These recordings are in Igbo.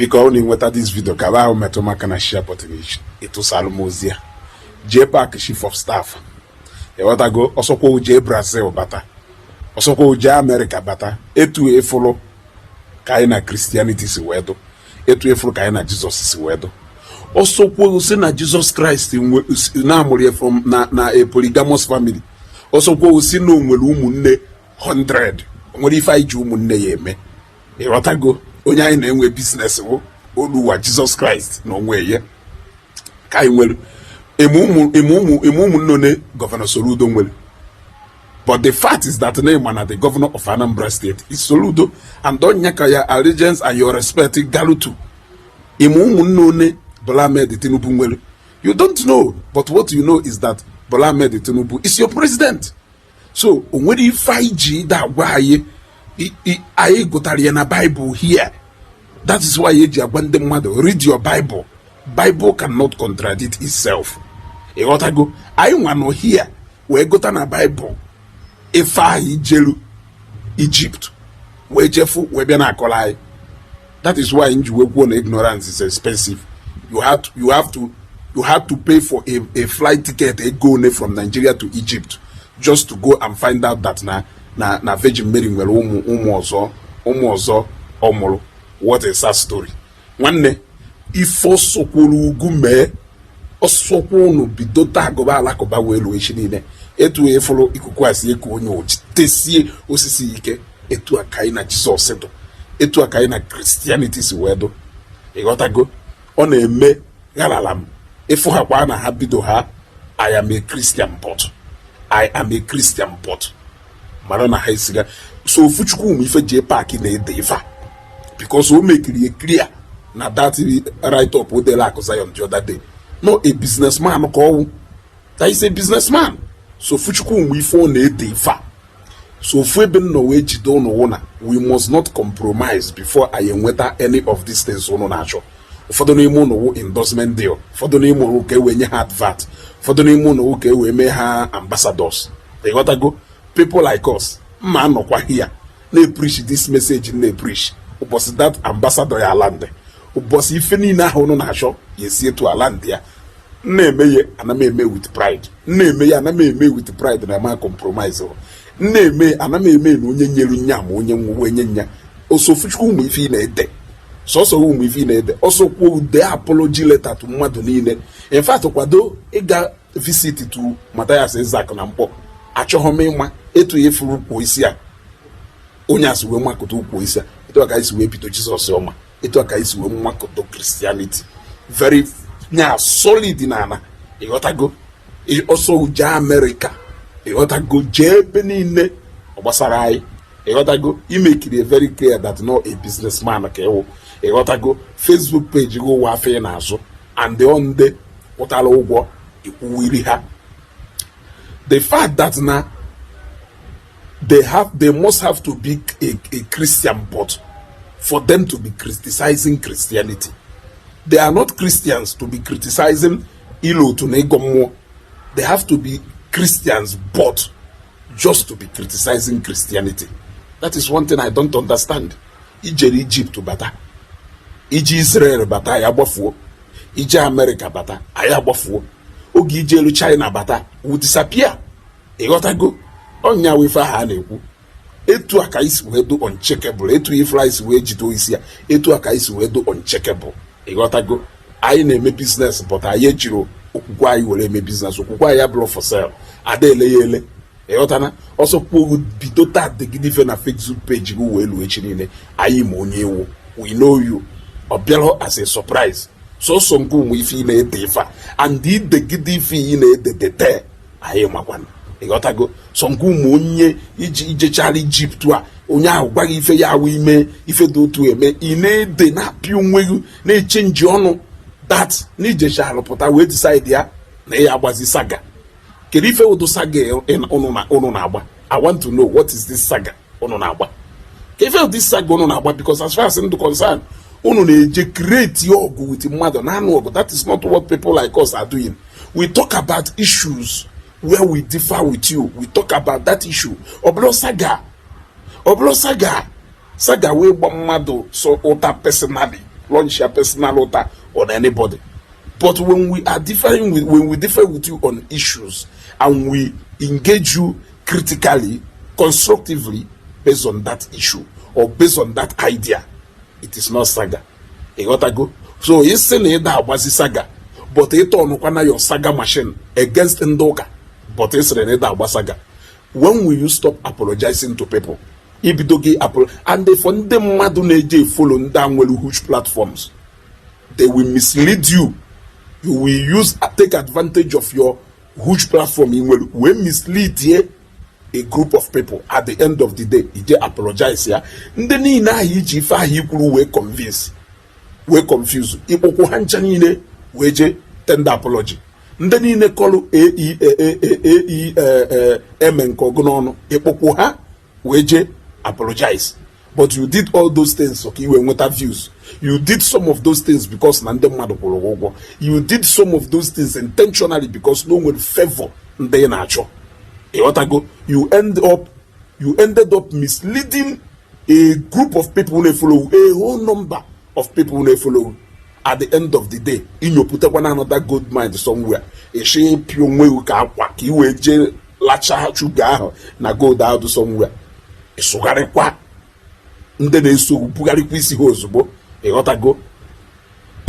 Biko, ọ na-enweta this video ka ahụ metụ maka na share button, ịtụsalụ m ozi ya. JPAC chief of staff, ịghọtago? Ọsọkwa jee Brazil bata, ọsọkwa jee Amerịka bata, etu efụlụ ka anyị na Christianity si wee dụ, etu efụlụ ka anyị na Jizọs si wee dụ. Ọsọkwa si na Jizọs Kraịst na-amụrụ ya from na a polygamous family, ọsọkwa si na o nwere ụmụnne 100, nwere ife anyị ji ụmụnne ya eme. Ịghọtago? Onye anyị na-enwe business bụ Oluwa Jizọs Kraịst na onwe ya ka anyị nwere. Eme ụmụnne one Governor Soludo nwere, but the fact is that na ịma na the governor of Anambra State is Soludo, and onya ka ya allegiance and your respect galutu. Ime ụmụnne one Bola Ahmed Tinubu nwere, you don't know, but what you know is that Bola Ahmed Tinubu is your president. So o nwere ife anyị ji ịda agwa anyị, anyị gụtara ya na Bible here. That is why eji agwa ndị mmadụ, "Read your Bible." Bible cannot contradict itself. Ịghọtago? Anyị nwa nọ here wee gụta na Bible ife ahụ ijelu Egypt wee jefu wee bịa na akọrọ anyị. That is why nji wee kwuo na ignorance is expensive. You have to pay for a flight ticket ego one from Nigeria to Egypt just to go and find out that na Virgin Mary nwere ụmụ ọzọ, ụmụ ọzọ ọ mụrụ. What a sad story. Nwanne, ife ọsọkwuru ugwu mee, ọsọkwa unu bido taa agụba alakụba wee luo echi niile. Etu efuru ikuku a si eku onye ochitesie osisi ike, etu a ka anyị na Jizọs dụ, etu a ka anyị na Christianity si wee dụ. Ịghọtago? Ọ na-eme gharala m ịfụ ha kwa na ha bido ha, "I am a Christian, but I am a Christian, but," mara na ha esiga. So ofuchukwu ụmụ ife JPAC na-ede ife a, because o mekiri ya clear na that write up o dere Akụ Zion the other day, no a businessman ka ọwụ, that is a businessman. So ofuchukwu ụmụ ife ọ na-ede ife a. So ofu ebe m nọ wee jide ụnụ wụ na we must not compromise before anyị enweta any of these things ụnụ na-achọ. Ụfọdụ n'ime ụnụ wụ endorsement deal, ụfọdụ n'ime ụnụ ka e wee nye ha advert, ụfọdụ n'ime ụnụ wụ ka e wee mee ha ambassadors. Ịghọtago? People like us mma anọkwa here na-epreach this message, na-epreach. Ụbọchị that ambassador ya ala ndị, ụbọchị ife niile ahụ ụnụ na-achọ ya esi etu ala ndị ya m na-eme ya, ana m eme with pride. M na-eme ya, ana m eme with pride na ma compromise. M na-eme, ana m eme na onye nyere nya ma onye nwuwe nye nya. Osofuchukwu ụmụ ife ị na-ede, sọsọ ụmụ ife ị na-ede, ọsọ kwuo dee apology letter to mmadụ niile. In fact, kwado ịga visit to Mathias Ezeaku na Mkpọ. Achọghị m ịma etu ya efuru ukwu isi a, onye a si wee makụta ukwu isi a, etu a ka anyị si wee bido Jizọs ọma, etu a ka anyị si wee makụta Christianity very nya solid na ana. Ịghọtago? Ọsọ jee Amerịka, ịghọtago, jee ebe niile ọ gbasara anyị. Ịghọtago? Imekiri very clear that no a businessman ka ịwụ. Ịghọtago? Facebook page gị ụwa afọ ị na-azụ and ndị kwụtara ụgwọ ikwuwiri ha. The fact that na they must have to be a Christian, but for them to be criticizing Christianity, they are not Christians to be criticizing ilu otu na ịgọ mmụọ. They have to be Christians, but just to be criticizing Christianity. That is one thing I don't understand. Ijere Egypt bata, iji Israel bata, ya gbafuo. Ije America bata, anyị agbafuo. Oge ije elu China bata, we disappear. Ịghọtago? Ọnya ife ahụ a na-ekwu, etu a ka anyị si wee do uncheckable, etu ife anyị si wee jide isi ya, etu a ka anyị si wee do uncheckable. Ịghọtago? Anyị na-eme business, but anyị ejiri okwukwe anyị were eme business. Okwukwe anyị abụrụ for sale, ada ele ya ele. Ịghọtana? Ọsọ kwuo bido taa degide ife na Facebook page gị wee luo echi niile, anyị ma onye ewu. We know you. Ọ bịara as a surprise. Sọsọ nke ụmụ ife ị na-ede ife a and idegide ife ị na-ede dete, anyị makwana. Ịghọtago? Sọ nke ụmụ onye iji ijechara Ijipt a, onye ahụ gwaghị ife ya awụ ime ife dị otu eme, ị na-ede na-apịa onwe gị na-eche nji ọnụ that na ijechara pụta wee decide ya na ya agbazi saga. Kedu ife ụdụ saga ụnụ na-agba? I want to know, what is this saga ụnụ na-agba? Ka ife ụdị saga ụnụ na-agba? Because as far as ndụ concern, unu na-eje create ọgụ with mmadụ na-anụ ọgụ. That is not what people like us are doing. We talk about issues where we differ with you. We talk about that issue. Ọ bụrụ saga, ọ bụrụ saga, saga wee gba mmadụ so ụta personally. Launch your personal ụta on anybody. But when we differ with you on issues and we engage you critically, constructively, based on that issue or based on that idea, it is not saga. Ịghọtago? So isi na ịda agbazi saga, but ịta ọnụkwa na your saga machine against ndị ụka, but ị sịrị na ịda agba saga. When will you stop apologizing to people? Ibido gị and for ndị mmadụ na-eje follow ndị a nwere huge platforms, they will mislead you. You will use, take advantage of your huge platform ị nwere wee mislead ye a group of people. At the end of the day, ije apologize ya ndị niile ahụ iji ife ahụ ikwuru wee convince, wee confuse ịkpụkwụ ha ncha niile, wee jee tender apology. Ndị niile kọlụ ae eme nke ọgụ n'ọnụ, ịkpụkwụ ha wee jee apologize. But you did all those things ka i wee nweta views. You did some of those things because na ndị mmadụ kwụrụ gị ụgwọ. You did some of those things intentionally because no nwere favor ndị ị na-achọ. Ịghọtago? You ended up misleading a group of people na-follow, a whole number of people na-follow. At the end of the day, inyopụtakwa na another gold mine somewhere, ịchọ ịpị onwe gị ka akwa ka ị wee jee lachaa shuga ahụ na gold ahụ dị somewhere. Ịsụgharịkwa ndị na-eso bugharịkwa isi ha ozugbo. Ịghọtago?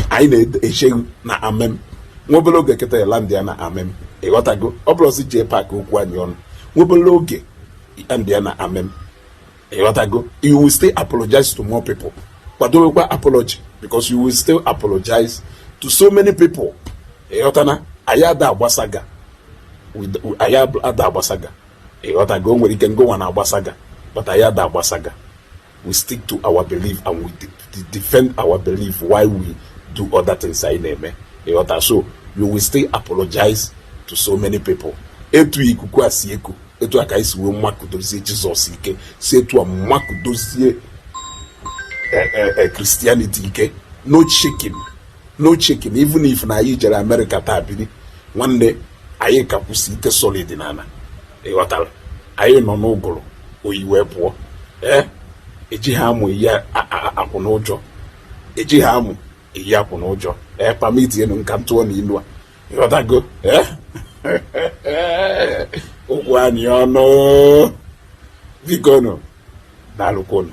Anyị na-echeghị na amem nwa obere oge kịta land ya na amem. Ịghọtago? Ọ bụrụ ọsị jee paakị okwu anyị ọnụ nwa obere oge, land ya na amem. Ịghọtago? You will still apologize to more people. Kwadowekwa apology, because you will still apologize to so many people. Ịghọtana? Anyị ada agbasaga, anyị ada agbasaga. Ịghọtago? O nwere ike ngụnwa na-agbasaga, but anyị ada agbasaga. We stick to our belief and we defend our belief while we do other things anyị na-eme. Ịghọta? So you will still apologize to so many people. Etu ikuku a si eku, etu a ka anyị si wee mmakụdozie Jizọs ike, si etu a mmakụdozie Christianity ike. No shaking, no shaking. Even if na anyị jere Amerịka taa biri, nwanne, anyị ka kwụsị ike solid n'ala. Ịghọtara? Anyị nọ n'ụgụrụ oyi wee pụọ. Ee, ejighị amụ iyi akwụ n'ụjọ, ejighị amụ eyi akwụ n'ụjọ. Ee, permit enu nka ntụọ na ilu a. Ịghọtago? Ee, okwu anyị ọnụ, biko nụ, daalụkwunu.